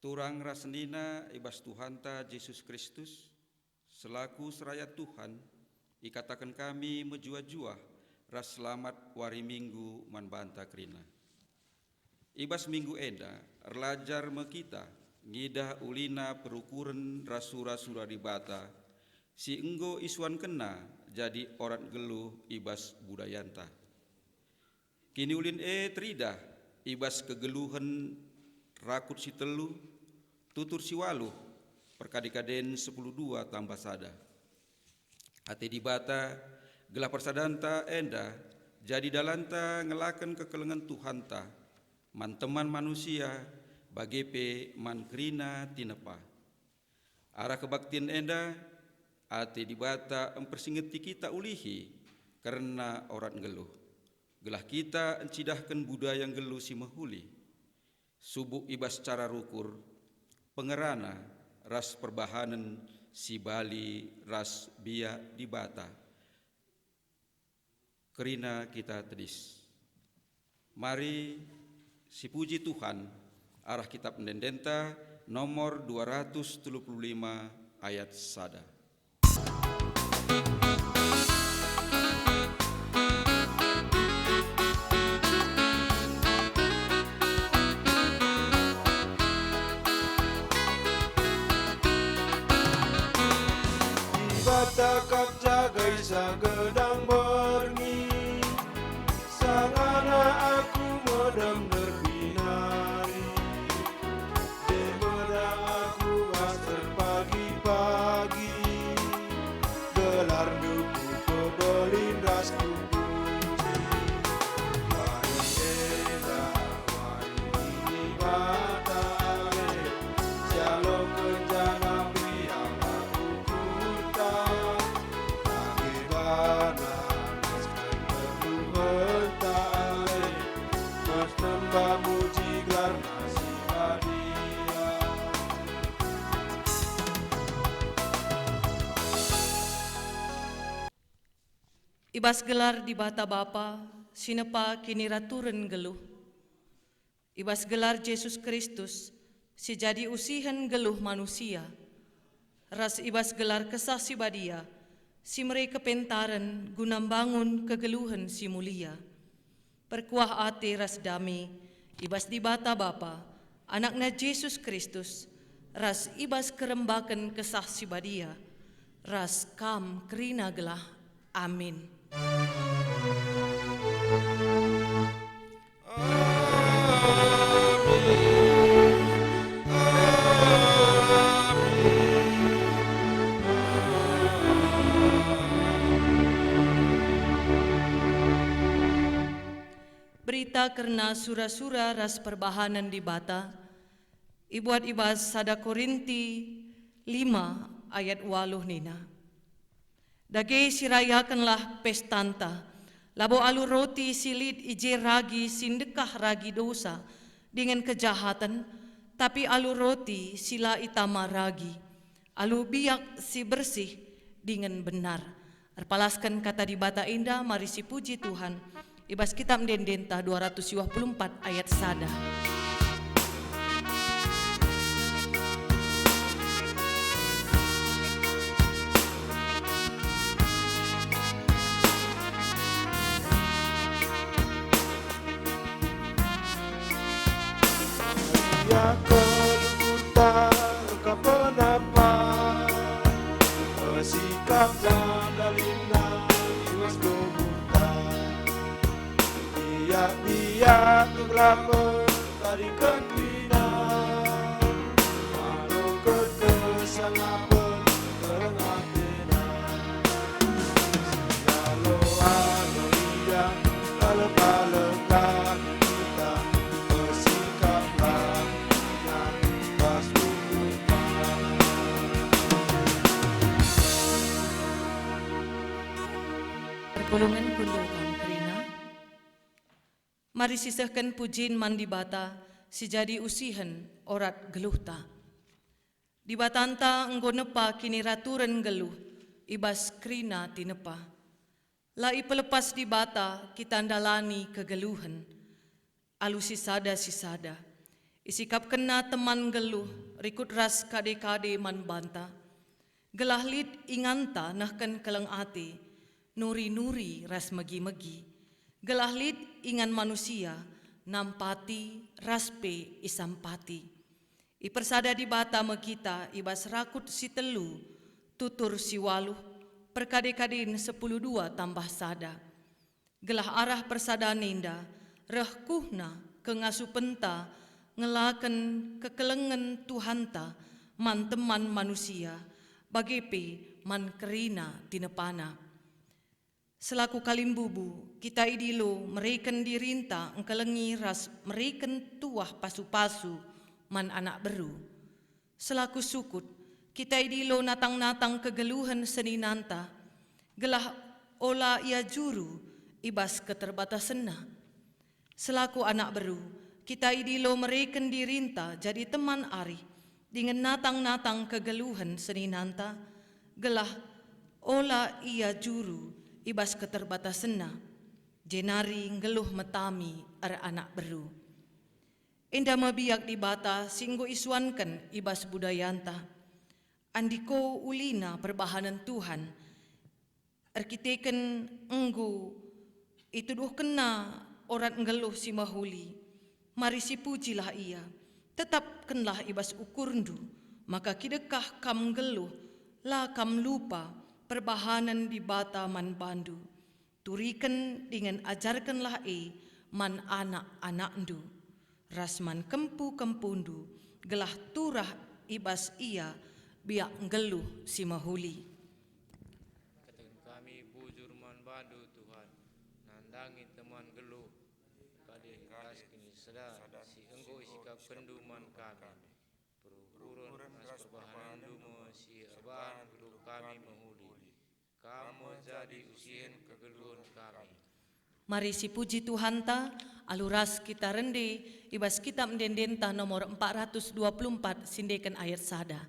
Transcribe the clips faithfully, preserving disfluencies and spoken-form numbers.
Turang ras senina i bas Tuhanta Jesus Kristus, selaku serayat Tuhan, ikataken kami mejuah-juah ras selamat wari Minggu man banta kerina. I bas minggu enda erlajar me kita ngidah ulina perukuren ras sura-sura Dibata si enggo isuankenNa jadi orat nggeluh i bas budayanta. Kiniulin e teridah i bas kegeluhen rakut si telu, tutur si waluh, perkade-kaden sepuluh dua tambah sada. Ate Dibata gelah persadanta enda jadi dalanta ngelaken kekelengen Tuhanta man teman manusia, bage pe man kerina tinepa. Arah kebaktin enda, ate Dibata mpersingeti kita ulihi kerna orat nggeluh, gelah kita ncidahken budaya nggeluh si mehuli, subuk i bas cara rukur, pengerana, ras perbahanen si bali ras biak Dibata. Kerina kita tedis. Mari sipuji Tuhan arah kitab ende-endenta nomor dua ratus telu puluh lima ayat sada. Dibata kap jagai sagedang berngi, sangana aku medem nderbinari. Demeda aku bas terpagi-pagi, gelarNdu kupebelin ras kupuji. Wari enda, wari nini Dibata e, sialoken janah meriah ukurta. Bage bana mesken kegeluhenta e, mesken muji gelarNa si badia. I bas gelar Dibata Bapa, si nepa kiniraturen nggeluh, i bas gelar Jesus Kristus, si jadi usihen nggeluh manusia, ras i bas gelar Kesah Si Badia, si mere kepentaren guna mbangun kegeluhen si mulia, perkuah ate ras dame i bas Dibata Bapa, AnakNa Jesus Kristus, ras i bas kerembaken Kesah Si Badia, ras kam kerina gelah. Amin. kerna sura-sura ras perbahanen Dibata, ibuat i bas sada Korinti lima ayat waluh nina, "Dage sirayakenlah pestanta, labo alu roti si lit i je ragi si ndekah ragi dosa dingen kejahaten, tapi alu roti si la itama ragi, alu biak si bersih dingen benar." Erpalasken Kata Dibata enda, mari sipuji Tuhan. I bas Kitab Ende-endenta dua ratus dua puluh empat ayat sada. Ia keluhurta engka pendapat, sikapna dalinna i bas keluhurta. Biak-biak kegelapen tadingken kerina, alu ketesangapen kerna atena. Sialo-alo ia, kalep-kalep kita, bersikaplah dengan pas keluhurta. Perpulungen kundul kam kerina. Mari sisehken pujin man Dibata, si jadi usihen orat geluhta. Dibatanta enggo nepa kiniraturen nggeluh i bas kerina tinepa. La ipelepas Dibata kita ndalani kegeluhen alu sisada-sisada. IsikapkenNa teman nggeluh rikut ras kade-kade man banta. Gelah lit inganta nehken keleng ate, nuri-nuri ras megi-megi. Gelah lit ingan manusia nampati ras pe isampati. Ipersada Dibata me kita i bas rakut si telu, tutur si waluh, perkade-kaden sepuluh dua tambah sada. Gelah arah persadan enda reh kuhna kengasupenta ngelaken kekelengen Tuhanta man teman manusia, bage pe man kerina tinepana. Selaku kalimbubu, kita idilo mereken dirinta engkelengi ras mereken tuah pasu-pasu man anak beru. Selaku sukut, kita idilo natang-natang kegeluhen seninanta, gelah ola ia juru i bas keterbatasenna. Selaku anak beru, kita idilo mereken dirinta jadi teman arih, dingen natang-natang kegeluhen seninanta, gelah ola ia juru i bas keterbatasenna, jenari nggeluh metami eranak beru. Enda me biak Dibata si enggo isuanken i bas budayanta. Andiko ulina perbahanen Tuhan, erkiteken enggo ituduhkenNa orat nggeluh si mehuli, mari sipujilah Ia. Tetapkenlah i bas ukurndu, maka kidekah kam nggeluh, la kam lupa perbahanen Dibata man bandu. Turiken dingen ajarkenlah e man anak-anakndu ras man kempu-kempundu, gelah turah i bas ia biak nggeluh si mehuli. Kataken kami bujur man bandu, Tuhan, nandangi teman nggeluh, kade ras kiniteken si enggo isikapkenndu man kami. Perukuren ras perbahanenndu me si erbahan nggeluh kami mehuli. Kam me jadi usihen kegeluhen kami. Mari sipuji Tuhanta, alu ras kita rende i bas Kitab Ende-endenta nomor empat ratus dua puluh empat, siendeken ayat sada.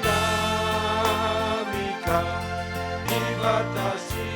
Kami ka dibatasi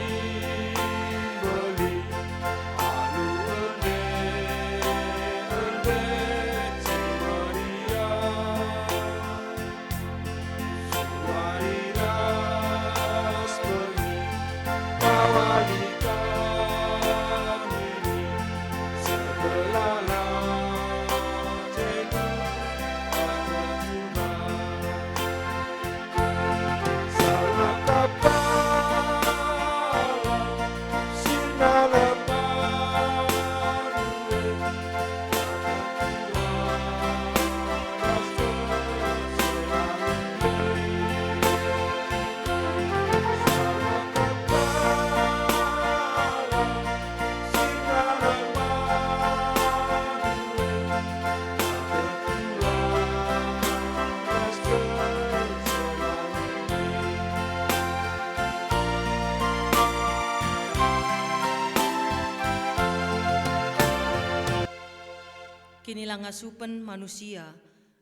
Ini la ngasupen manusia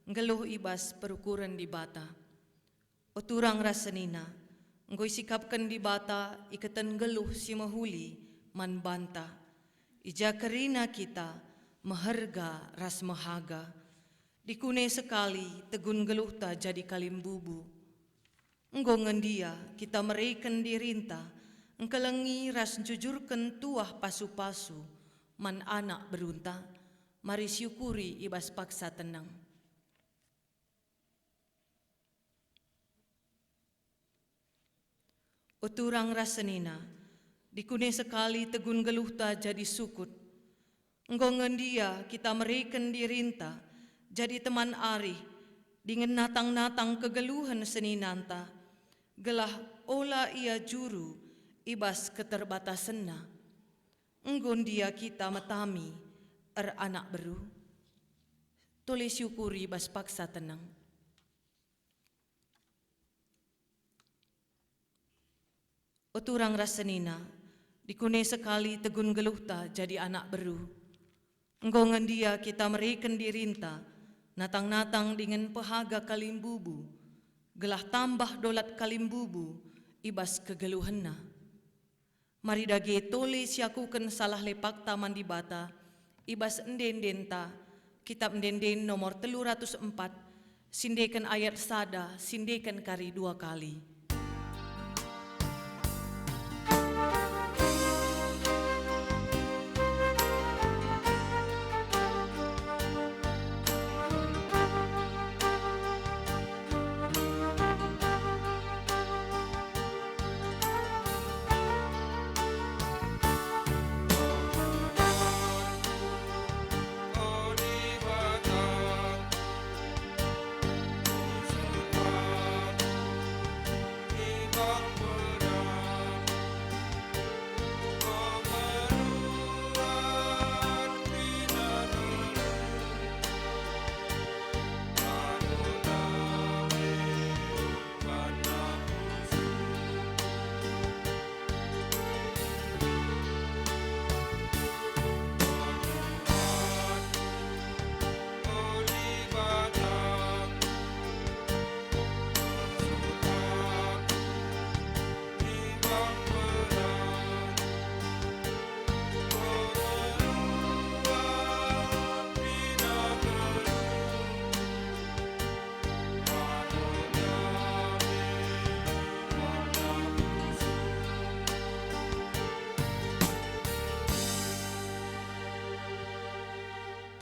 nggeluh i bas perukuren Dibata. O turang ras senina, enggo isikapken Dibata iketen nggeluh si mehuli man banta. I ja kerina kita meherga ras mehaga. Dikune sekali tegun nggeluhta jadi kalimbubu. Enggo ngendia kita mereken dirinta, engkelengi ras njujurken tuah pasu-pasu man anak berunta. Mari siukuri i bas paksa teneng. O turang ras senina, dikune sekali tegun nggeluhta jadi sukut. Enggo ngendia kita mereken dirinta jadi teman arih dingen natang-natang kegeluhen seninanta, gelah ola ia juru i bas keterbatasenna. Enggo ndia kita metami eranak beru? Tole siukuri bas paksa teneng. O turang ras senina, dikune sekali tegun nggeluhta jadi anak beru. Enggo ngendia kita mereken dirinta, natang-natang dingen pehaga kalimbubu, gelah tambah dolat kalimbubu i bas kegeluhenna. Mari dage tole siakuken salah lepakta man Dibata i bas ende-endenta, Kitap Ende-enden nomor telu ratus empat, sindeken ayat sada, sindeken kari dua kali.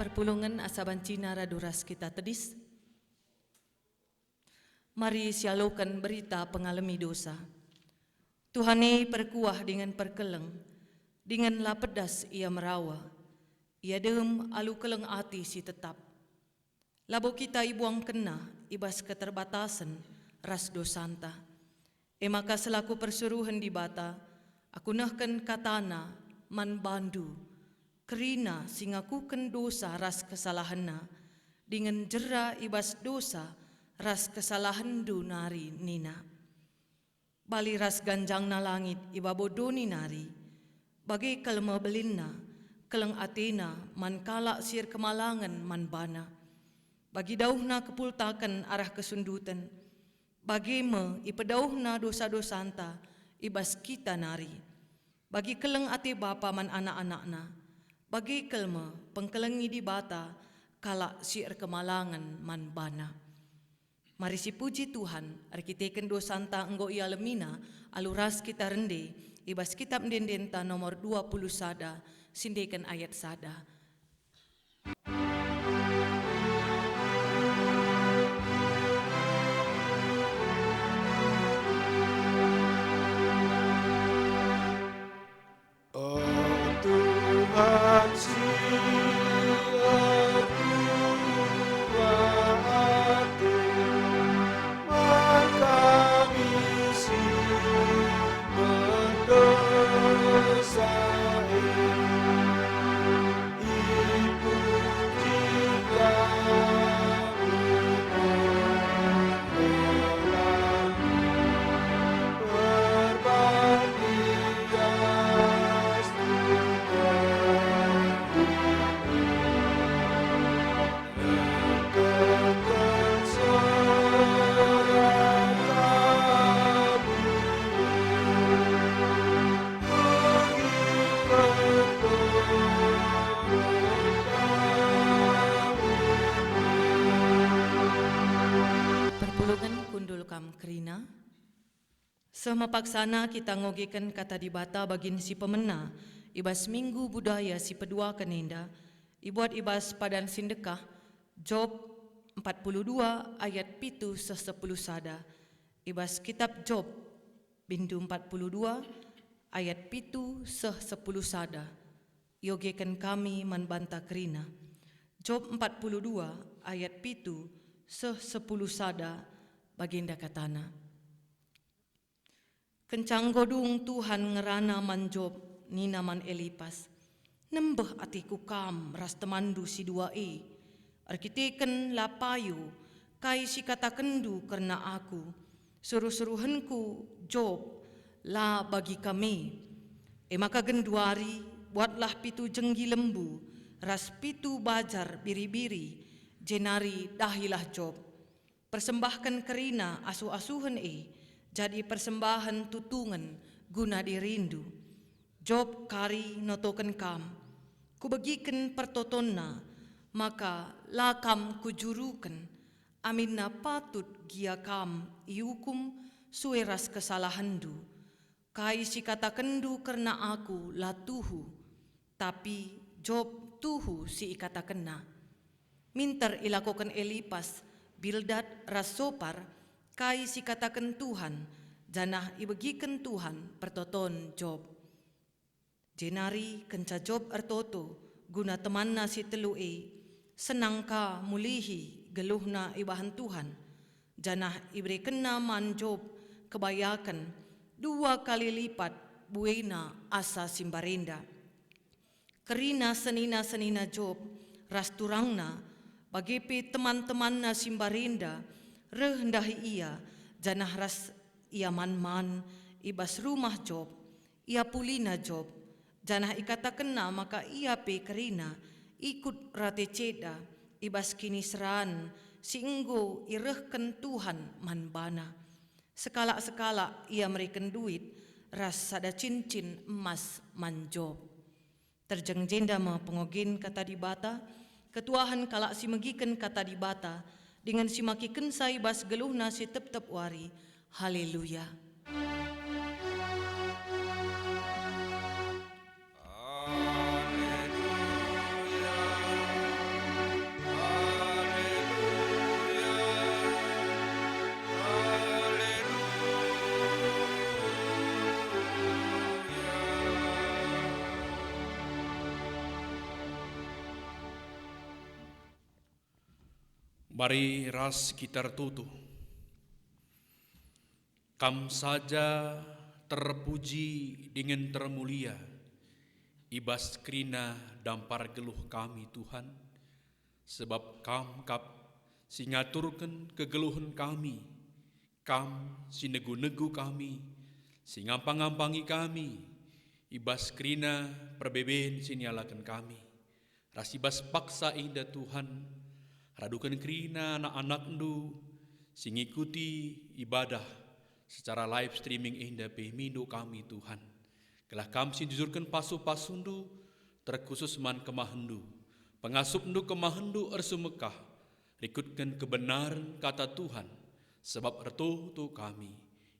Perpulungen asa bancina radu ras kita tedis. Mari sialoken berita pengalemi dosa. Tuhan e perkuah dingen perkeleng, dingen la pedas Ia merawa. Ia dem alu keleng ati si tetap. Labo kita ibuangkenNa i bas keterbatasen ras dosanta. E maka selaku persuruhen Dibata, aku nehken kataNa man bandu, kerina si ngakuken dosa ras kesalahenna, dingen jera i bas dosa ras kesalahenndu nari nina, "Bali ras ganjangna langit i babo doni nari, bage kal me belinna, keleng atena man kalak si erkemalangen man bana. Bagi dauhna kepultaken arah kesunduten, bage me ipedauhna dosa-dosanta i bas kita nari. Bagi keleng ate bapa man anak-anakna, bage kal me pengkelengi Dibata kalak si erkemalangen man bana." Mari sipuji Tuhan, erkiteken dosanta enggo ialemiNa alu ras kita rende i bas Kitap Ende-endenta nomor dua puluh sada, sindeken ayat sada. O Tuhan si erkuah ate, man kami si berdosa e, ipuji kami pembelangi. Perbandias Tuhan. Seh me paksana kita ngogeken Kata Dibata bagin si pemena i bas Minggu Budaya si peduaken enda, ibuat i bas padan si ndekah, Job empat puluh dua ayat pitu seh sepuluh sada, i bas kitab Job, bindu empat puluh dua ayat pitu seh sepuluh sada. Iogeken kami man banta kerina. Job empat puluh dua ayat pitu seh sepuluh sada, bagenda katana. Kenca enggo dung Tuhan ngerana man Job, nina man Elipas, "Nembeh ateku kam ras temanndu si dua e. Erkiteken la payo kai si katakenndu kerna aku, suruh-suruhenku Job la bagi kam e. E maka genduari buatlah pitu jenggi lembu ras pitu bajar biri-biri, jenari dahilah Job. Persembahken kerina asuh-asuhen e jadi persembahen tutungen guna dirindu. Job kari notoken kam. Kubegiken pertotonna, maka la kam kujuruken, aminna patut gia kam iukum sue ras kesalahenndu. Kai si katakenndu kerna aku la tuhu, tapi Job tuhu si ikatakenna." Minter ilakoken Elipas, Bildad ras Sopar kai si kataken Tuhan, janah ibegiken Tuhan pertoton Job. Jenari kenca Job ertoto guna temanna si telu e, senang ka mulihi geluhna ibahan Tuhan, janah iberekenna man Job kebayaken dua kali lipat buena asa si mbarenda. Kerina senina-senina Job ras turangna, bage pe teman-temanna si mbarenda reh ndahi ia, janah ras ia man-man i bas rumah Job. Iapulina Job, janah ikatakenna maka ia pe kerina ikut rate ceda i bas kiniseran si enggo irehken Tuhan man bana. Sekalak-sekalak ia mereken duit ras sada cincin emas man Job. Terjeng jenda me pengogin Kata Dibata, ketuahen kalak si megiken Kata Dibata, dingen si makikenca i bas geluhna si tep-tep wari. Haleluya! Mari ras kita ertoto. Kam saja terpuji dingen termulia i bas kerina dampar geluh kami, Tuhan, sebab Kam kap si ngaturken kegeluhen kami, Kam si negu-negu kami, si ngampang-ampangi kami i bas kerina perbeben si nialaken kami. Ras i bas paksa enda, Tuhan, raduken kerina anak-anakNdu si ngikuti ibadah secara live streaming enda pe mindo kami, Tuhan. Gelah Kam si njujurken pasu-pasuNdu terkhusus man kemahenNdu. PengasupNdu, kemahenNdu ersumekah, rikutken kebenaren Kata Tuhan, sebab ertoto kami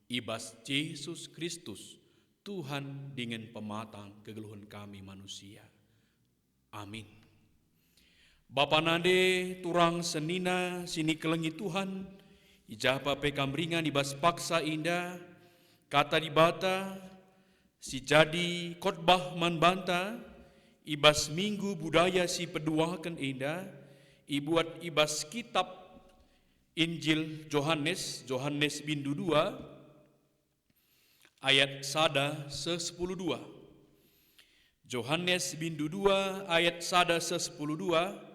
i bas Jesus Kristus, Tuhan dingen Pematang kegeluhen kami manusia. Amin. Bapa nande, turang senina si nikelengi Tuhan, i ja pe kam ringan i bas paksa enda, Kata Dibata si jadi khotbah man banta i bas Minggu Budaya si peduaken enda, ibuat i bas kitab Injil Johanes, Johanes bindu dua, ayat sada seh sepuluh dua. Johanes bindu dua ayat sada seh sepuluh dua,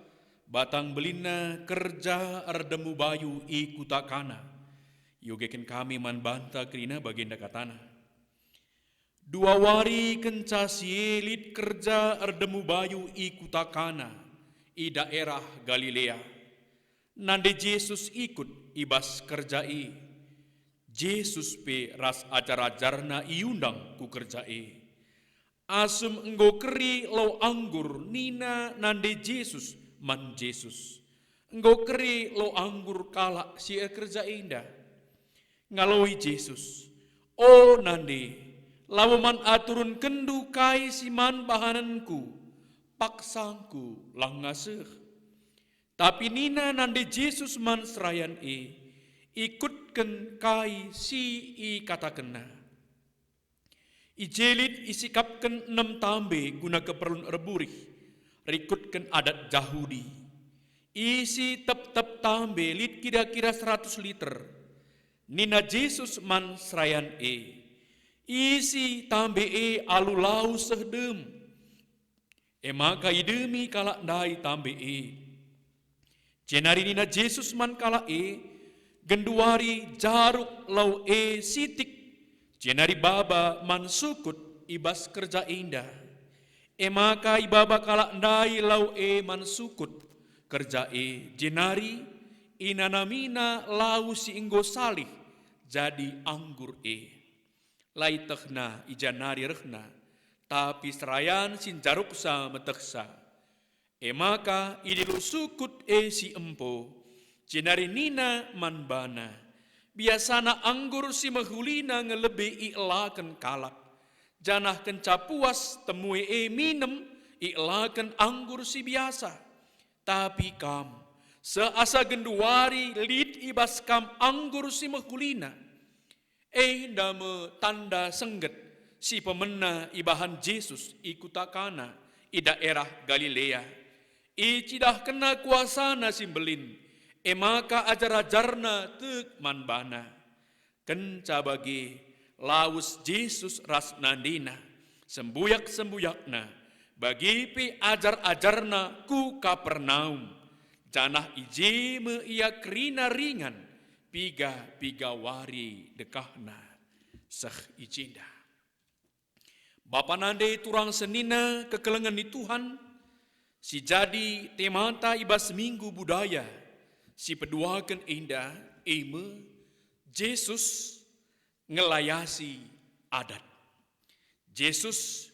batang belinna kerja erdemu bayu i kuta Kana. Iogeken kami man banta kerina bagenda katana. Dua wari kenca si e lit kerja erdemu bayu i kuta Kana, i daerah Galilea. Nande Jesus ikut i bas kerja e. Jesus pe ras ajar-ajarNa iundang ku kerja e. Asum enggo keri lau anggur, nina nande Jesus man Jesus, "Enggo keri lau anggur kalak si erkerja enda." Ngaloi Jesus, "O nande, labo man aturenkenndu kai si man bahanenku, paksangku langa seh." Tapi nina nande Jesus man serayan e, "Ikutken kai si ikatakenna." I je lit isikapken enem tambe guna keperlun erburih, rikutken adat Jahudi. Isi tep-tep tambe lit kira-kira seratus liter. Nina Jesus man serayan e, "Isi tambe e alu lau seh dem." E maka idemi kalak ndai tambe e. Jenari nina Jesus man kalak e, "Genduari jaruk lau e sitik, jenari baba man sukut i bas kerja enda." E maka ibaba kalak ndai lau e man sukut kerja e, jenari inanamina lau si enggo salih jadi anggur e. La ietehna i ja nari rehna, tapi serayan si njaruksa metehsa. E maka idilo sukut e si empo, jenari nina man bana, "Biasana anggur si mehulina nge lebe ielaken kalak, janah kenca puas temue e minem ielaken anggur si biasa. Tapi kam, seh asa genduari lit i bas kam anggur si mehulina." Enda me tanda sengget si pemena ibahan Jesus i kuta Kana i daerah Galilea. IcidahkenNa kuasaNa si mbelin, e maka ajar-ajarNa tek man baNa. Kenca bage, lawes Jesus ras nandeNa, sembuyak-sembuyakNa, bage pe ajar-ajarNa ku Kapernaum, janah i je me Ia kerina ringan, piga-piga wari dekahna seh i jenda. Bapa nande turang senina kekelengen ni Tuhan, si jadi temata i bas Minggu Budaya si peduaken enda, e me Jesus ngelayasi adat. Jesus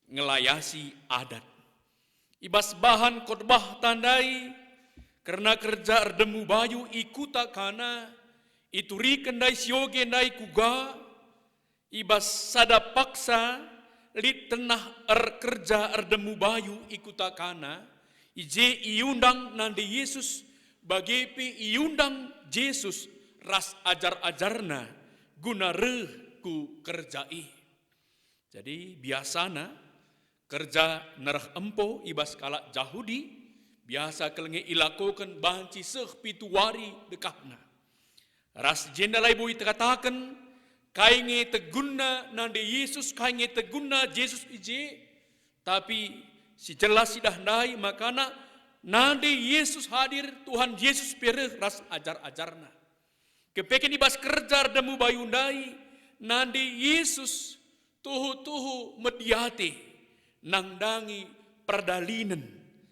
ngelayasi adat. I bas bahan khotbahta ndai kerna kerja erdemu bayu i kuta Kana, ituriken ndai sioge ndai kuga, i bas sada paksa lit tenah erkerja erdemu bayu i kuta Kana, i je iundang nande Jesus, bage pe iundang Jesus ras ajar-ajarNa guna reh ku kerja e. Jadi, biasana kerja nereh empo i bas kalak Jahudi biasa kal nge ilakoken banci seh pitu wari dekahna. Ras jenda labo ikataken kai nge tegunna nande Jesus, kai nge tegunna Jesus i je, tapi si jelas idah ndai makana nande Jesus hadir, Tuhan Jesus pe reh ras ajar-ajarNa. Kepeken i bas kerja erdemu bayu ndai, nande Jesus tuhu-tuhu mediate nandangi perdalinen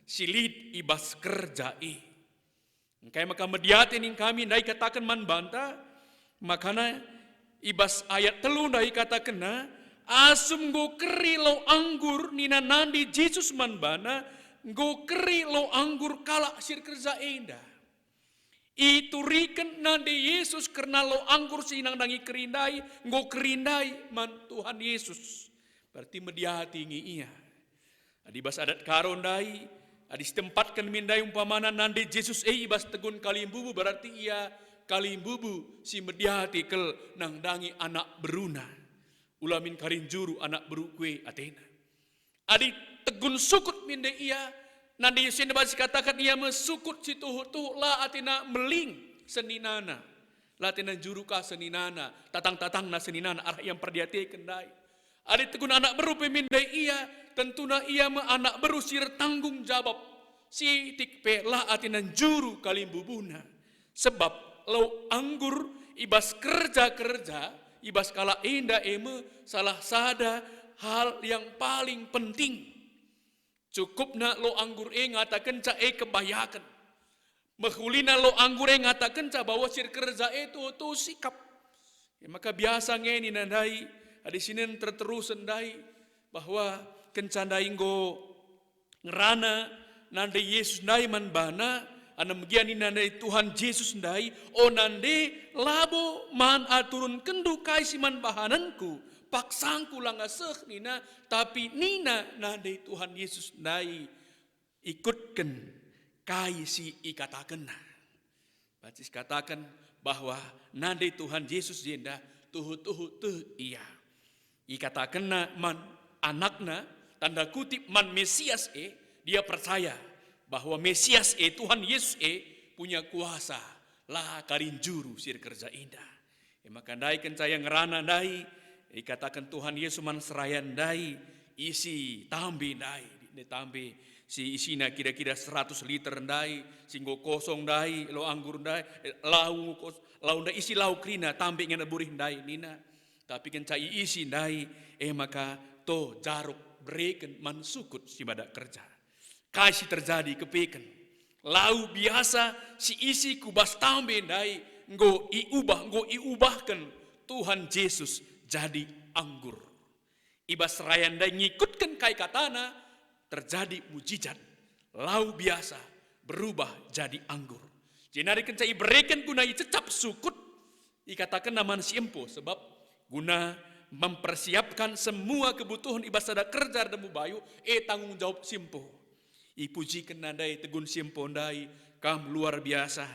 si lit i bas kerja e. Engkai maka mediate ning kami ndai kataken man banta, makana i bas ayat telu ndai katakenna, "Asum enggo keri lau anggur," nina nande Jesus man bana, "enggo keri lau anggur kalak si erkerja enda." Ituriken nande Jesus kerna lau anggur si nandangi keri ndai, enggo keri ndai man Tuhan Jesus. Berarti mediate nge ia. Adi bas adat Karo ndai, adi sitempatken min ndai umpamana nande Jesus e i bas tegun kalimbubu, berarti ia kalimbubu si mediate kal nandangi anak beruna. Ula min karinjuru anak beru kue atena. Adi tegun sukut min ndai ia, nande Jesus enda banci kataken ia me sukut si tuhu-tuhu la atena meling seninana. La atena njuru ka seninana, tatang-tatangna seninana arah ia mperdiateken ndai. Adi tegun anak beru pe min ndai ia, tentuna ia me anak beru si ertanggung jabap. Sitik pe la atena njuru kalimbubuna. Sebab lau anggur i bas kerja-kerja, i bas kalak enda e me salah sada hal yang paling penting. Cukupna lau anggur e ngatakenca e kebayaken. Mehulina lau anggur e ngatakenca bahwa si erkerja e tuhu-tuhu sikap. E maka biasa nge nina ndai, adi sinen terterusen ndai, bahwa kenca ndai enggo ngerana nande Jesus ndai man bana, Anem gia nina ndai Tuhan Jesus ndai, "O nande, labo man aturunkenndu kai si man bahanenku, paksangku langa seh," nina, tapi nina nande Tuhan Jesus ndai, "Ikutken kai si ikatakenna." Banci sikataken bahwa nande Tuhan Jesus jenda tuhu-tuhu tek ia. Ikatakenna man anakna, tanda kutip man Mesias e, dia percaya bahwa Mesias e, Tuhan Yesus e, punya kuasa, la kari njuru si erkerja enda. E maka ndai kenca ia ngerana ndai, ikataken Tuhan Yesus man serayan ndai, isi tambe ndai, ndai tambe si isina kira-kira seratus liter ndai, si enggo kosong ndai, lau anggur ndai, eh, lau enggo kos-, lau ndai isi lau kerina, tambe ngena burih ndai nina. Tapi kenca iisi ndai, e maka to jaruk bereken man sukut si mada kerja. Kai si terjadi kepeken? Lau biasa si isi ku bas tambe ndai enggo iubah, enggo iubahken Tuhan Jesus jadi anggur. I bas serayan ndai ngikutken kai katana, terjadi mujizat. Lau biasa berubah jadi anggur. Jenari kenca ibereken guna icecap sukut, ikatakenna man si empo, sebab guna mempersiapkan semua kebutuhan i bas sada kerja erdemu bayu, e tanggung jawab si empo. Ipujikenna ndai tegun si empo ndai, "Kam luar biasa.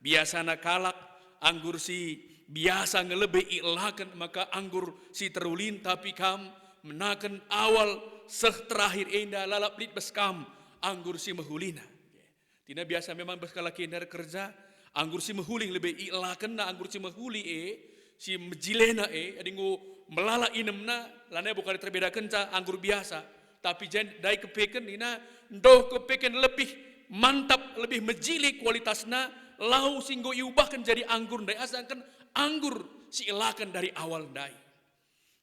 Biasana kalak anggur si biasa nge lebe ielaken maka anggur si terulin, tapi kam menaken awal seh terakhir enda lalap lit bas kam anggur si mehulina." Tina biasa memang bas kalak enda erkerja, anggur si mehuli lebe ielakenna, anggur si mehuli e, si mejilena e, adi enggo melala inemna, lanai bukan terbedakenca anggur biasa. Tapi jen-, ndai kepeken nina, ndoh kepeken lebih mantap, lebih mejile kualitasna, lau si enggo iubahken jadi anggur ndai, asangken anggur si elaken dari awal ndai.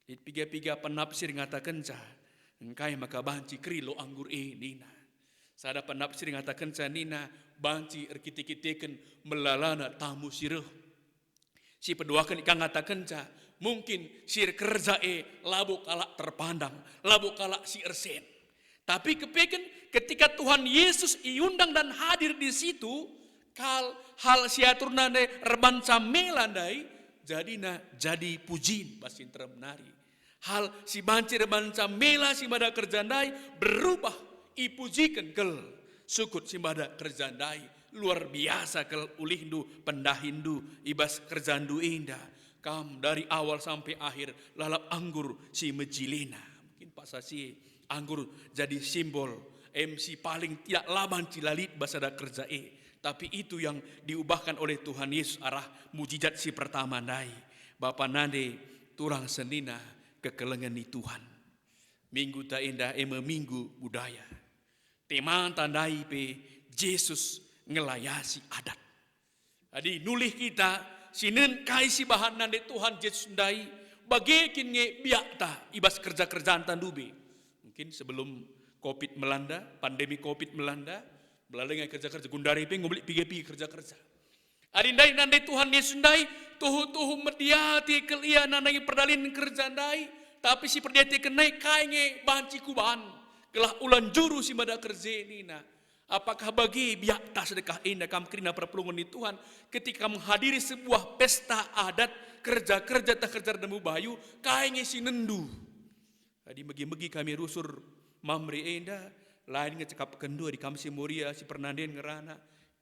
Lit piga-piga penafsir ngatakenca, "Engkai maka banci keri lau anggur e?" nina. Sada penafsir ngatakenca nina, "Banci erkite-kiteken melalana tamu si reh." Si peduaken ikang ngatakenca, mungkin si erkerja e labo kalak terpandang, labo kalak si ersen. Tapi kepeken ketika Tuhan Yesus iundang dan hadir di situ, kal-, hal si aturna ndai erbanca mela ndai, jadina jadi pujin bas si nterem nari. Hal si banci erbanca mela si mada kerja ndai berubah, ipujiken kal sukut si mada kerja ndai. Luar biasa kal ulihndu, pendahinndu i bas kerjandu enda. Kam dari awal sampai akhir lalap anggur si mejilena. Mungkin paksa si anggur jadi simbol, em, si paling tidak laban si la lit bas sada kerja e. Tapi itu yang diubahkan oleh Tuhan Yesus arah mujizat si pertama ndai. Bapa nande turang senina kekelengen ni Tuhan. Minggu ta enda e me minggu budaya. Temanta ndai pe Jesus ngelayasi adat. Adi nulih kita sinen kai si bahan nande Tuhan Jesus ndai, bage kin nge biakta i bas kerja-kerjanta ndube? Mungkin sebelum covid melanda, pandemi covid melanda, belalenga kerja-kerja gundari pe nggo lit piga-piga kerja-kerja. Adi ndai nande Tuhan Yesus ndai, tuhu-tuhu mediati kal ia nandangi perdalin kerja ndai, tapi si perdiateken nai kai nge banci kubahan, gelah ula njuru si mada kerja e nina. Apakah bage biakta sedekah enda kam kerina perpulungen ni Tuhan, ketika kam menghadiri sebuah pesta adat, kerja-kerja tah kerja erdemu bayu, kai nge si nendu? Adi megi-megi kami rusur Mamre enda, lain nge cakapkenndu adi kam si Moria, si Pernanden ngerana,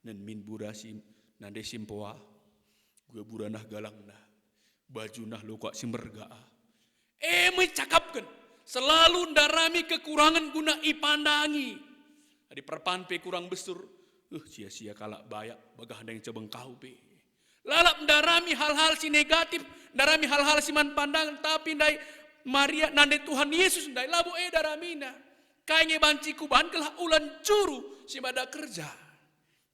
nen min bura si nande si mpoa, gua bura nah galangna, baju nah lokak si merga. E me cakapken, selalu ndarami kekurangen guna ipandangi. Adi perpan pe kurang besur, uh, sia-sia kalak bayak, bagah ndai cebeng kau pe. Lalap ndarami hal-hal si negatif, ndarami hal-hal si man pandangen, tapi ndai Maria nande Tuhan Yesus ndai labo e daramina. Kai nge banci kubahan gelah ula njuru si mada kerja.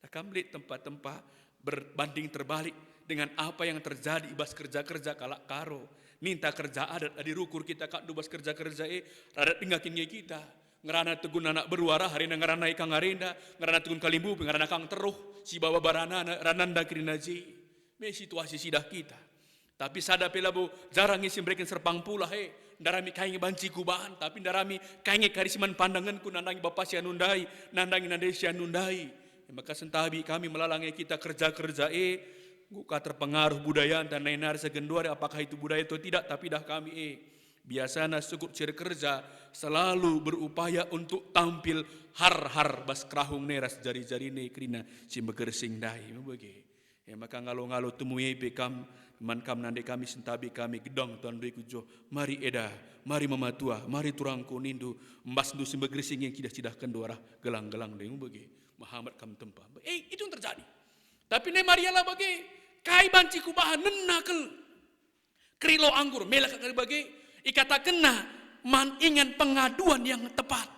Nah, kam lit tempa-tempa berbanding terbalik dengan apa yang terjadi i bas kerja-kerja kalak Karo. Ninta kerja adat adi rukur kita kak ndubas kerja-kerja e, rada denga kin nge kita. Ngerana tegun anak beru arah, arena ngerana ikang arenda, ngerana tegun kalimbubu, ngerana kang teruh, si baba baranana, rananda kerina je. Me situasi sidah kita. Tapi sada pe labo jarang nge si mereken serpang pulah e. Ndarami kai nge banci kubahan, tapi ndarami kai nge kari si man pandangenku nandangi bapa si anu ndai, nandangi nande si anu ndai. E maka sentabi kami melala nge kita kerja-kerja e, enggo ka terpengaruh budayanta nai nari seh genduari, apakah itu budaya atau tidak, tapi dah kami e. Biasana sukut si erkerja selalu berupaya untuk tampil har-har bas kerahung nai ras jari-jari nai kerina si megersing ndai, me bage. E maka ngalo-ngalo temue pe kam, man kam nande kami, sentabi kami gedang tandoi ku jo. Mari eda, mari mematua, mari turangku nindu, embasndu si megersing nge cidah-cidahkenndu arah gelang-gelang ndai, me bage. Mehamat kam tempa. E, itu yang terjadi. Tapi nai Maria la bage, kai banci kubahan, nena kal. Kerilo anggur, mela kal bage, ikatakenna man ingan pengaduan yang tepat.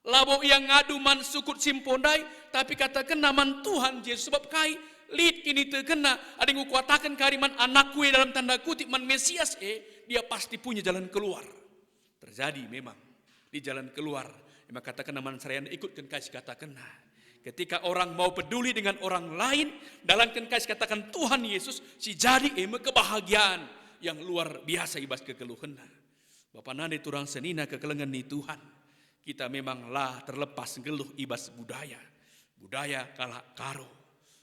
Labo ia ngadu man sukut si mpo ndai, tapi katakenna man Tuhan Jesus, sebab kai? Lit kinitekenna, adi enggo kuataken kari man anakku e, dalam tanda kutip, man Mesias e, dia pasti punya jalan keluar. Terjadi memang di jalan keluar. Emang katakenna man serayana, ikutken kai si katakenna. Ketika orang mau peduli dengan orang lain, dalanken kai si kataken Tuhan Yesus, si jadi e me kebahagiaan yang luar biasa i bas kegeluhenna. Bapa nande turang senina kekelengen ni Tuhan, kita memang la terlepas nggeluh i bas budaya. Budaya kalak Karo.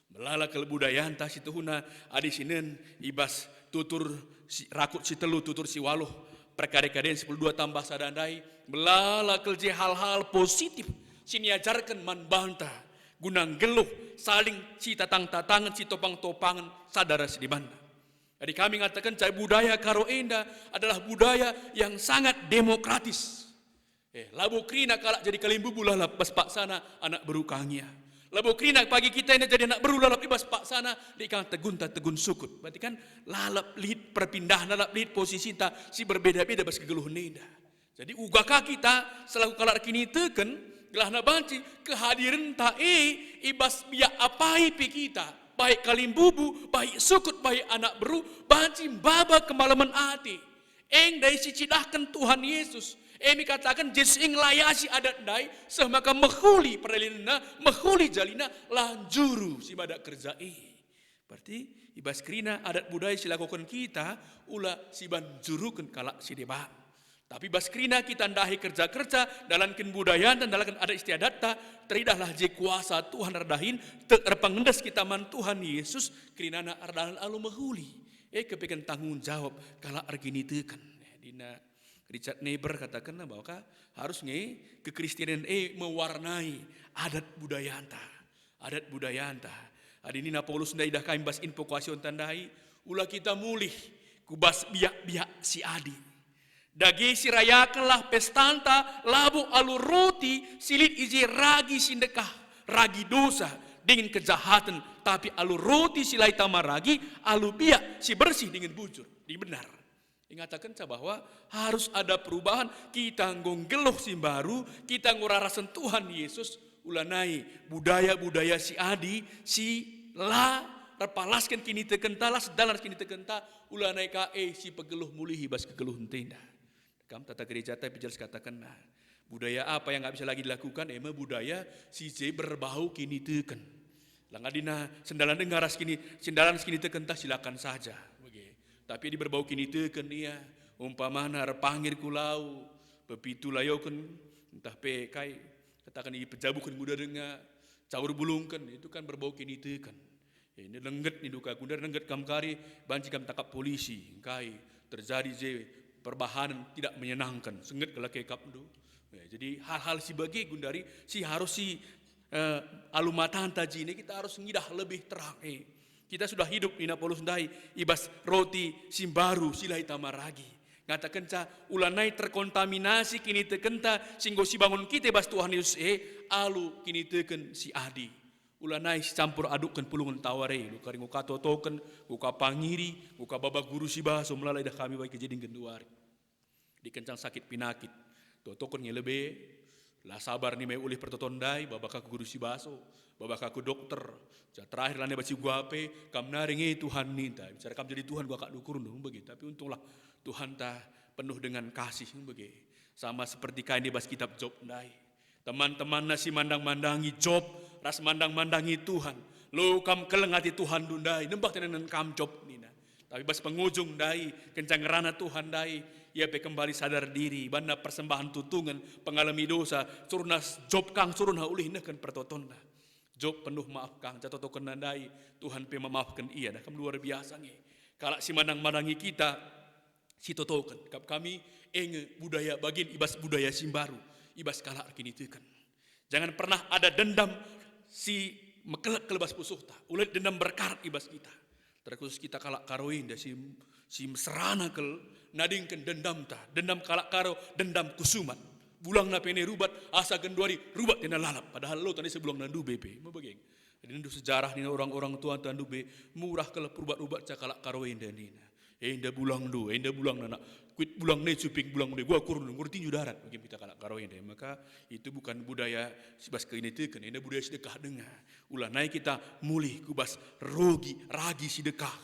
Melala kal budayanta si tuhuna adi sinen i bas tutur si, rakut si telu, tutur si waluh, perkade-kaden sepuluh dua tambah sada ndai, melala kal je hal-hal positif si niajarken man banta, guna nggeluh saling sitatang-tatangen, sitopang-topangen sada ras si debanna. Jadi kami ngataken, budaya Karo enda adalah budaya yang sangat demokratis. Eh, labo kerina kalak jadi kalimbubu lalap bas paksana anak beru kangia. Labo kerina pagi kita enda jadi anak beru lalap i bas paksana, lit kang tegunta tegun sukut. Berarti kan lalap lit perpindahan, lalap lit posisinta si berbeda-beda bas kegeluhen enda. Jadi uga ka kita selaku kalak erkiniteken, gelahna banci kehadirenta e i bas biak apai pe kita, baik kalimbubu, baik sukut, baik anak beru, banci maba kemalemen ate. Enda si cidahken Tuhan Yesus. E me kataken Jesus e ngelayasi adat ndai, seh maka mehuli perdalinenna, mehuli jalina, la njuru si mada kerja e. Berarti i bas kerina adat budaya si lakoken kita, ula si banjuruken kalak si deban. Tapi bas kerina kita ndahi kerja-kerja, dalanken budayanta, dalanken adat istiadatta, teridahlah je kuasa Tuhan erdahin, tek erpengendes kita man Tuhan Yesus, kerinana erdalan alu mehuli. E kepeken tanggung jawab kalak erkiniteken. Dina Richard Niebuhr katakenna bahwa ka harus nge kekristenan e mewarnai adat budayanta. Adat budayanta. Adi nina Paulus ndai idah kami bas Invocationta ndai, ula kita mulih ku bas biak-biak si adi. Dage sirayakenlah pestanta labo alu roti si lit i je ragi si ndekah, ragi dosa dingen kejahaten, tapi alu roti si la itama ragi, alu biak si bersih dingen bujur, dingen benar. Ingatakenca bahwa harus ada perubahan, kita enggo nggeluh si mbaru, kita enggo rarasen Tuhan Yesus, ulanai budaya-budaya si adi, si la erpalasken kinitekenta, la sedalan kinitekenta, ulanai ka e si pegeluh mulihi bas kegeluhenta enda. Kam tata gerejata pe jelas katakenna. Budaya apa yang nggak bisa lagi dilakukan? E me budaya si je berbau kiniteken. Lang adina sendalan denga ras kini, sendalan ras kinitekenta silakan saja. Bage. Tapi adi berbau kiniteken ia, umpamana erpangir ku lau, pepitu layoken, ntah pe kai, kataken ipejabuken nguda denga, caur bulungken, itu kan berbau kiniteken. Ini lengget nindu ka gundari, lengget kam kari, banci kam tangkap polisi, engkai terjadi je perbahanen tidak menyenangkan, sengget kal kekapndu. Ya, jadi hal-hal si bage gundari si harus si, eh, alu matanta jine kita harus ngidah lebih terang. Eh, kita sudah hidup nina Paulus ndai i bas roti si mbaru si la itama ragi. Ngatakenca ulanai terkontaminasi kinitekenta si enggo sibangun kita i bas Tuhan Yesus e alu kiniteken si adi. Ulanai sicampur adukken pulungen tawar e, enggo kari enggo ka totoken, enggo ka pangiri, enggo ka baba guru si baso melala idah kami bagi kejadin genduari. Dikencang sakit pinakit, totoken nge lebe, la sabar nima ulih pertoton ndai, baba ka ku guru si baso, baba ka ku dokter, ja terakhir lanai baci guape, kam nari nge Tuhan ninta, bicara kam jadi Tuhan gua kak dukurndu, bagi. Tapi untunglah Tuhanta penuh dengan kasih, bagi. Sama seperti kain di bas kitab Job ndai. Teman-temanna si mandang-mandangi Job ras mandang-mandangi Tuhan. Lo kam keleng ate Tuhanndu ndai, nembah tenenen kam Job nina. Tapi bas pengujung ndai, kenca ngerana Tuhan ndai, ia pe kembali sadar diri, banna persembahan tutungen, pengalemi dosa, suruhna Job kang suruhna ulih nehken pertotonna. Job penuh maaf kang, ja totokenna ndai, Tuhan pe memaafken ia. Nah, kam luar biasa nge. Kalak si mandang-mandangi kita, si totoken. Kap kami, e nge budaya bagin i bas budaya si mbaru, i bas kalak erkiniteken. Jangan pernah ada dendam si mekelek kal bas pusuhta, ula lit dendam berkarat i bas kita. Terkhusus kita kalak Karo enda si, si mesrana kal nadingken dendamta, dendam kalak Karo, dendam kusumat. Bulangna pe nai rubat, asa genduari rubat tena lalap, padahal lo tandisa bulangna ndube pe, mebegeng. Jadi ndu sejarah nina orang-orang tuanta ndube, murah kal perubat-rubat ca kalak Karo enda nina. Enda bulangndu, enda bulangna nak. Kuit bulang nai cuping bulang nai, gua kurun, ngerti nju darat, bagi kita kalak Karo enda. Maka itu bukan budaya si bas kiniteken, enda budaya si dekah denga. Ula nai kita mulih ku bas rogi, ragi si dekah.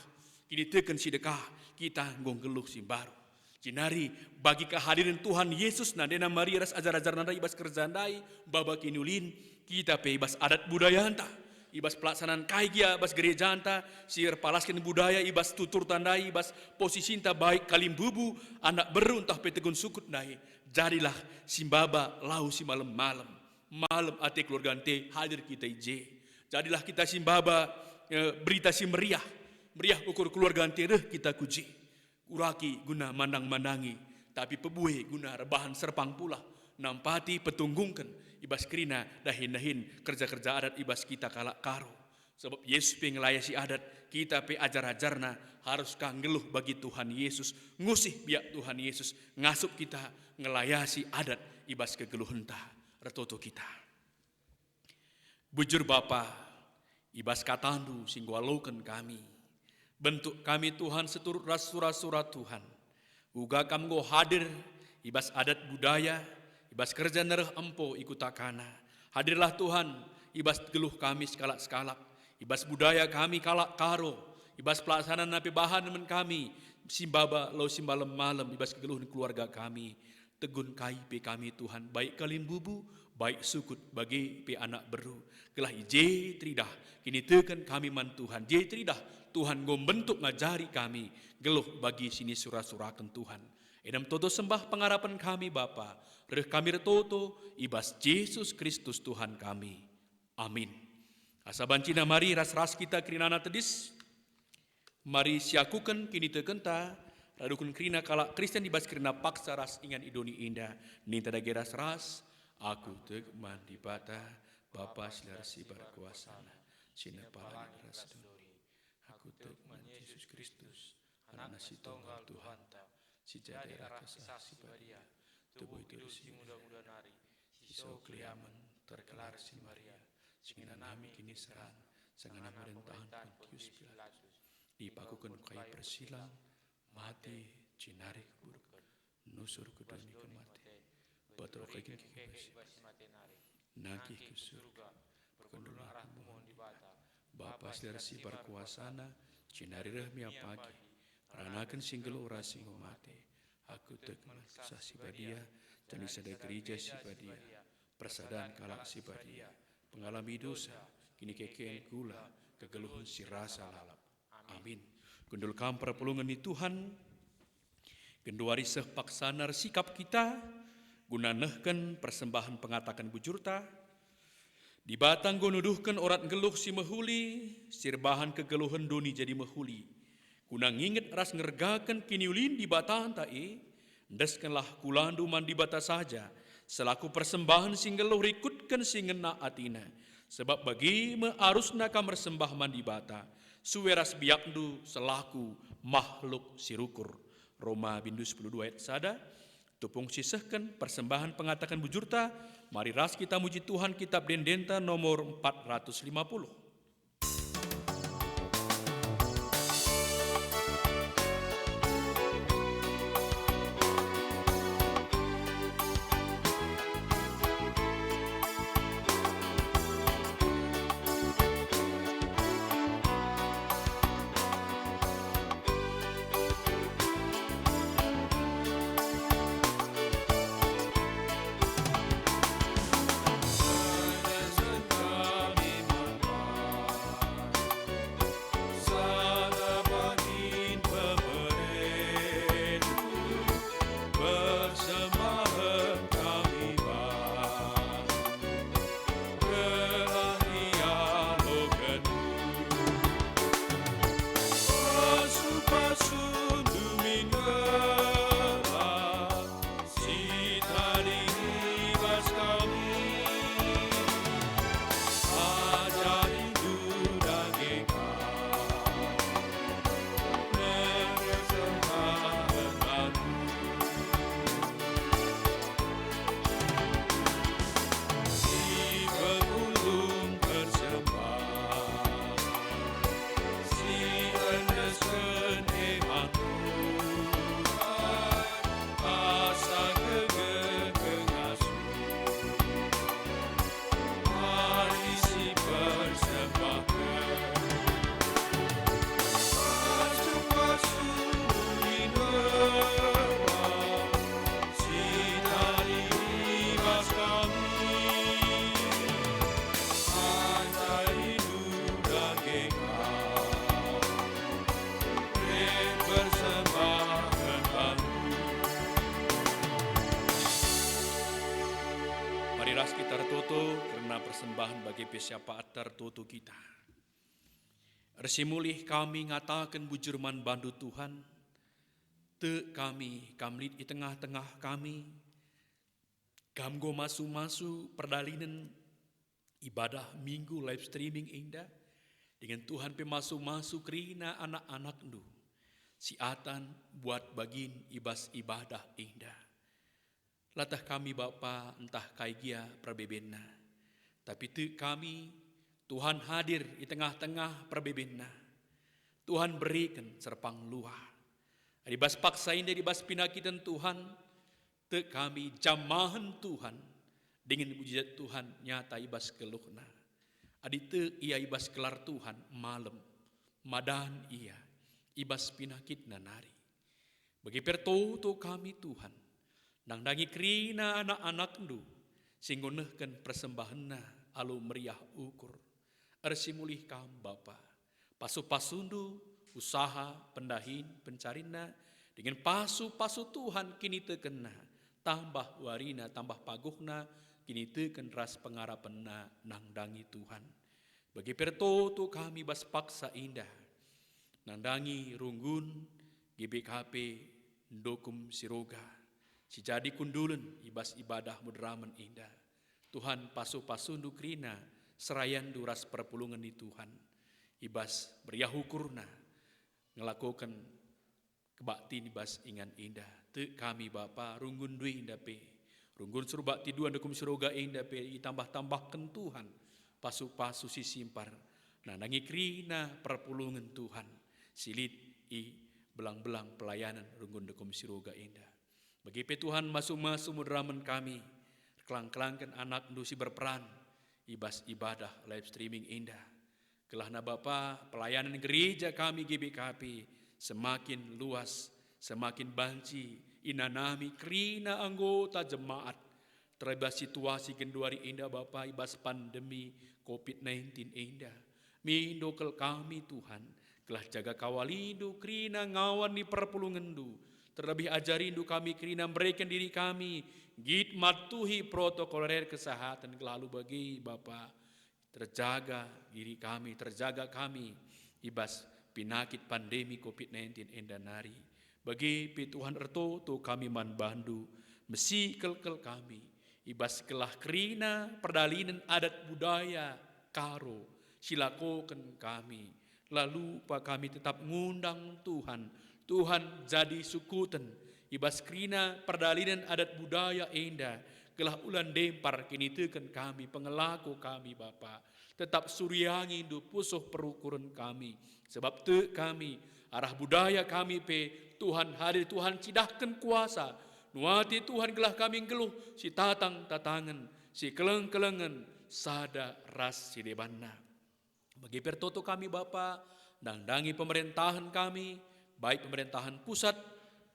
Kiniteken si dekah, kita enggo nggeluh si mbaru. Jenari bagi kehadiren Tuhan Yesus nandena Maria ras ajar-ajarna ndai i bas kerja ndai, baba kiniulin, kita pe i bas adat budayanta, i bas pelaksanaan kai gia bas gerejanta, si erpalasken budaya i bas tuturta ndai, i bas posisinta baik kalimbubu, anak beru ntah pe tegun sukut ndai. Jadilah si maba lau si malem-malem, malem ate keluarga ente hadir kita i je. Jadilah kita si maba, eh, berita si meriah, meriah ukur keluarga ente reh kita ku je. Uraki guna mandang-mandangi, tapi pebue guna erbahan serpang pulah, nampati, petunggungken i bas kerina dahin-dahin kerja-kerja adat i bas kita kalak Karo. Sabap Yesus pe ngelayasi adat, kita pe ajar-ajarNa harus ka nggeluh bagi Tuhan Yesus, ngusih biak Tuhan Yesus, ngasup kita ngelayasi adat i bas kegeluhenta. Ertoto kita. Bujur Bapa, i bas kataNdu si enggo aloken kami. Bentuk kami, Tuhan, seturut ras sura-sura Tuhan. Uga Kam enggo hadir i bas adat budaya, i bas kerja nereh empo i kuta Kana. Hadirlah, Tuhan, i bas geluh kami sekalak-sekalak, i bas budaya kami kalak Karo, i bas pelaksanaan nape bahan men kami, si maba lau si malem-malem i bas kegeluhen keluarga kami. Tegun kai pe kami, Tuhan, baik kalimbubu, baik sukut, bage pe anak beru. Gelah i je teridah kiniteken kami man Tuhan, je teridah Tuhan enggo mbentuk ngajari kami geluh bagi si nisura-suraken Tuhan. Enda me toto sembah pengarapen kami, Bapa, reh kami ertoto i bas Jesus Kristus Tuhan kami. Amin. Asa bancina mari ras-ras kita kerinana tedis. Mari siakuken kinitekenta, raduken kerina kalak Kristen i bas kerina paksa ras ingan i doni enda, ninta dage ras-ras, "Aku tek man Dibata, Bapa si la ersibar kuasana, si nepa langit ras doni. Aku tek man Jesus Kristus, Anakna si tonggal Tuhanta, si jadi raka Kesah Si Badia, tubuh itu si muda-muda nari, si so keliamen, tergelar si Maria, si ngenanami kiniseran, sangana merentahen Pontius Pilatus, ipakuken ku kai persilang, mate, jenari kuburuken, nusur ku doni kematen, peterokeken ku kai si mate nari, nangkih ku surga, perkundul arah ku muhun Dibata, Bapa si la ersibar kuasana, jenari reh mia pagi, ranaken si nggeluh ras si enggo mate. Aku tek man Kesah Si Badia, janah sada gereja si badia, persadan kalak si badia, pengalami dosa, kinikeken kula, kegeluhen si rasa lalap. Amin." Kundul kam perpulungen ni Tuhan, genduari seh paksana ersikap kita guna nehken persembahen pengataken bujurta. Dibata enggo nuduhken orat nggeluh si mehuli, si erbahan kegeluhen doni jadi mehuli. Guna nginget ras ngergaken kiniulin Dibatanta e, endeskenlah kulandu man Dibata saja, selaku persembahen si nggeluh rikutken si ngena ateNa. Sebab bage me arusna kam ersembah man Dibata, sue ras biakndu selaku mahluk si rukur. Roma bindu sepuluh dua ayat sada. Tupung sisehken persembahen pengataken bujurta, mari ras kita muji Tuhan, Kitab Ende-enden nomor empat ratus lima puluh. Persembahan bage pe siapa atar toto kita. Ersimulih kami ngataken bujur man bandu Tuhan, tek kami, kam lit i tengah-tengah kami, kam enggo masu-masu perdalinen ibadah Minggu live streaming enda, dingen Tuhan pe masu-masu kerina anak-anakndu si atan buat bagin i bas ibadah enda. Latah kami Bapa ntah kai gia perbebenna, tapi tek kami, Tuhan hadir i tengah-tengah perbebenna. Tuhan beriken serpang luah. Adi bas paksa enda, adi bas pinakiten Tuhan, tek kami jamahen Tuhan, dingen mujizat Tuhan nyata i bas geluhna. Adi tek ia i bas gelar Tuhan, malem, madan ia i bas pinakitna nari. Bage pe ertoto kami Tuhan, nandangi kerina anak-anakndu si enggo nehken persembahenna alu meriah ukur. Ersimulih kam Bapa, pasu-pasundu, usaha, pendahin, pencarinna, dingen pasu-pasu Tuhan kinitekenna, tambah warina, tambah paguhna, kiniteken ras pengarapenna nandangi Tuhan. Bage pe ertoto kami bas paksa enda, nandangi runggun G B K P Ndukum Siroga, si jadi kundulen i bas ibadah moderamen enda. Tuhan, pasu-pasundu kerina serayandu ras perpulungen ni Tuhan, i bas meriah ukurna ngelakoken kebaktin i bas ingan enda. Tek kami Bapa, runggun ndai enda pe, runggun Surbakti dua Ndukum Siroga enda pe itambah-tambahken Tuhan pasu-pasu si simpar, nandangi kerina perpulungen Tuhan si lit i belang-belang pelayanen runggun Ndukum Siroga enda. Bage pe Tuhan, masu-masu moderamen kami, erkelang-kelangken anakndu si berperan i bas ibadah live streaming enda. Gelahna Bapa, pelayanan gereja kami G B K P semakin luas, semakin banci inanami kerina anggota jemaat, terlebih situasi genduari enda Bapa i bas pandemi covid nineteen enda. Mindo kal kami Tuhan, gelah jaga kawalindu kerina ngawan ni perpulungenndu, terlebih ajarindu kami kerina mereken diri kami nggit matuhi protokol kesehatan gelah alu bage Bapa. Terjaga diri kami, terjaga kami i bas pinakit pandemi covid nineteen enda nari. Bage pe Tuhan, ertoto kami man bandu, mesikel-kel kami i bas gelah kerina perdalinen adat budaya Karo si lakoken kami. La lupa kami tetap ngundang Tuhan. Tuhan jadi sukuten i bas kerina perdalinen adat budaya enda, gelah ula ndempar kiniteken kami pengelako kami Bapa. Tetap suriangindu pusuh perukuren kami, sebab tek kami, arah budaya kami pe Tuhan hadir, Tuhan cidahken kuasa. Nuati Tuhan gelah kami nggeluh si tatang-tatangen, si keleng-kelengen, sada ras si debanna. Bage pe ertoto kami Bapa, nandangi pemerintahen kami, baik pemerintahen pusat,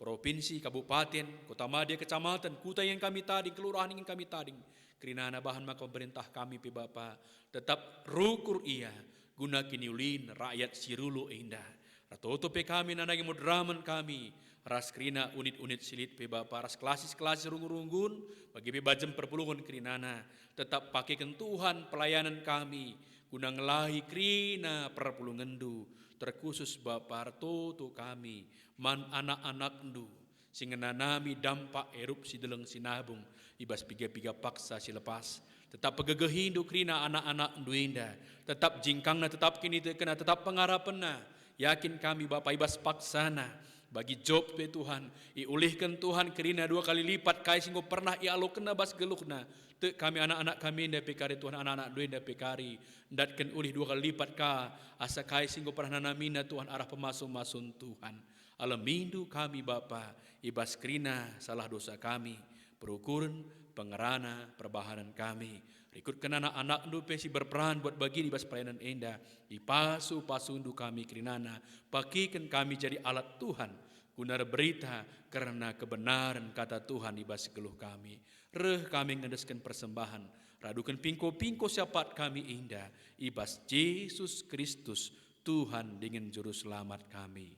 provinsi, kabupaten, kota madya, kecamatan, kuta ingen kami tading, kelurahan ingen kami tading. Kerinana bahan maka pemerintah kami pe Bapa, tetap rukur ia guna kiniulin rakyat si rulu enda. Ertoto pe kami nandangi moderamen kami, ras kerina unit-unit si lit pe Bapa, ras kelasis-kelasis runggun-runggun, bage pe bajem perpulungen kerinana. Tetap pakeken Tuhan pelayanan kami, guna ngelahi kerina perpulungenndu, terkhusus Bapa, ertoto kami man anak-anakndu si ngenanami dampak erupsi Deleng Sinabung i bas piga-piga paksa si lepas. Tetap pegegehindu kerina anak-anakndu enda, tetap jingkangna, tetap kinitekenna, tetap pengarapenna. Yakin kami Bapa i bas paksana, bagi Job pe Tuhan, iulihken Tuhan kerina dua kali lipat kai si enggo pernah ialokenna bas geluhna. Tek kami anak-anak kami enda pe kari Tuhan, anak-anakndu enda pe kari, ndatken ulih dua kali lipat ka asa kai si enggo pernah nanamina Tuhan arah pemasu-masun Tuhan. Alemindu kami Bapa, i bas kerina salah dosa kami, perukuren, pengerana, perbahanen kami. Rikutken anak-anakndu pe si berperan buat bagin i bas pelayanan enda, ipasu-pasundu kami kerinana, pakiken kami jadi alat Tuhan, guna erberita kerna kebenaren kata Tuhan i bas geluh kami. Reh kami ngendesken persembahen, raduken pingko-pingko siapat kami enda, i bas Jesus Kristus, Tuhan dingen Juru Selamat kami.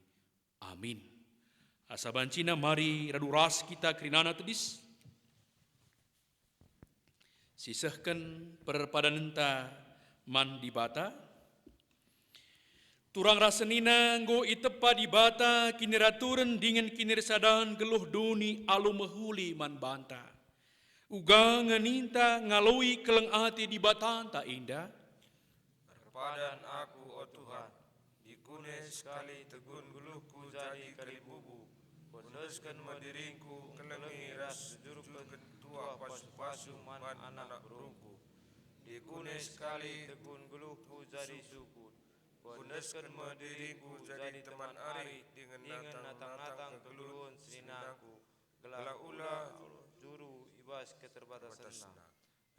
Amin. Asa bancina mari radu ras kita kerinana tedis. Sisehken perpadanenta man Dibata. Turang ras senina enggo itepa Dibata kiniraturen dingen kinirsadan geluh doni alu mehuli man banta. Uga nge ninta ngaloi keleng ate Dibatanta enda. Erpadan aku, o Tuhan, dikune sekali tegun geluhku jadi kalimbubu, kuendesken me diringku engkelengi ras sujurken tuah pasu-pasu man anak berungku. Dikune sekali tegun geluhku jadi sukut, kuendesken me diringku jadi teman ari dingen natang-natang kegeluhen seninaku, gelah ula juru i bas keterbatasenna.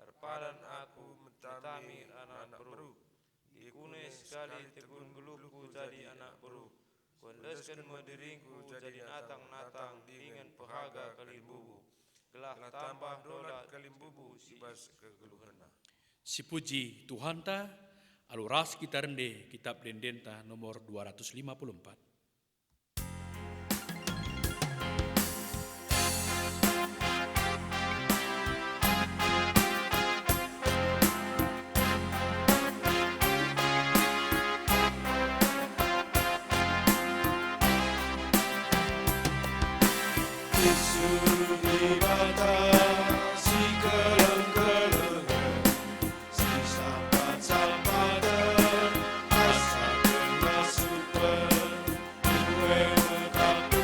Erpadan aku metami anak beru. Dikune sekali tegun geluhku jadi anak beru. Kuendesken me diringku jadi natang-natang dingen pehaga kalimbubu, gelah tambah dolat kalimbubu si bas kegeluhenna. Sipuji Tuhanta, alu ras kita rende Kitab Ende-endenta nomor dua ratus lima puluh empat. Tusu Dibata si keleng-kelengen, si sampat-sampaten, asa kena super. Ue me kapu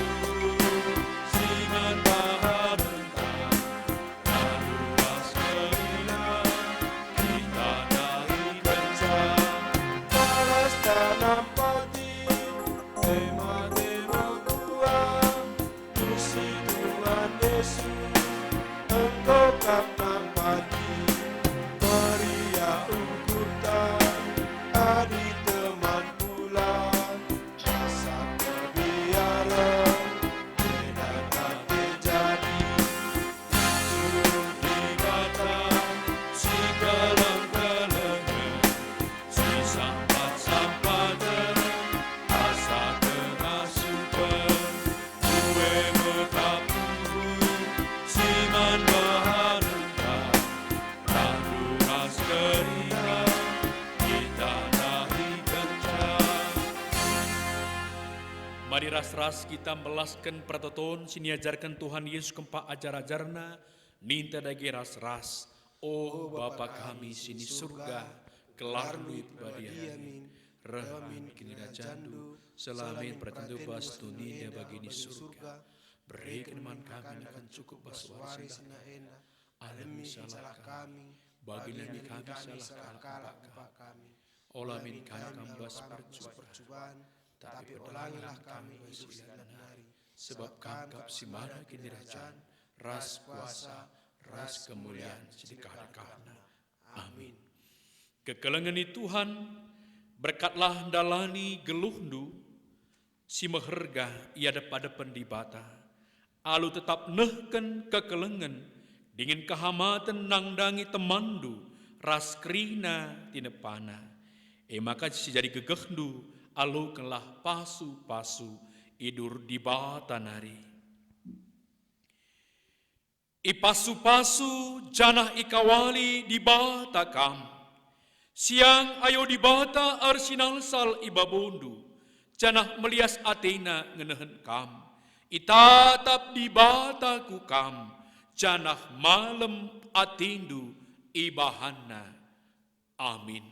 si man bahanenta, lalu ras kerina kita dahi kenca. Balas tanam padi, tema-tema buah, puji Tuhan Yesus, engkau kap nampati. Meriah ukurta, adi teman pulang, rasa kebiaren, beda kate jadi. Tuhan Dibata, si keleng-kelengen, si sampat-sampaten, asa kena super. Ue me kapu si man bahanenta, lalu ras kerina kita dahi kenca. Mari ras-ras kita mbelasken pertoton si niajarken Tuhan Yesus kempak ajar-ajarNa, ninta dage ras-ras. O Bapa kami si ni Surga, gelarNdu ipebadiami, reh min kinirajanNdu, seh la min peratenNdu bas doni enda bagi ni Surga. Bereken man kami nakan cukup bas wari si enda. Alemi salah kami, bagi nami kami salah kalak kempak kami. Ola min kami kam bas percuban, tapi olangilah kami i bas si la nari, sebab kam kap si man kinirajan, ras kuasa, ras kemulian si dekah-dekahna. Amin. Kekelengen i Tuhan, berkatlah ndalani geluhndu si meherga i adep-adepen Dibata, alu tetap nehken kekelengen dingen kehamaten nandangi temanndu ras kerina tinepana. E maka si jadi gegehndu, alokenlah pasu-pasu idur Dibata nari. Ipasu-pasu janah ikawali Dibata kam. Siang ayo Dibata ersinalsal i babondu, janah melias ateNa ngenehen kam. Itatap Dibata ku kam, janah malem atendu ibahanNa. Amin.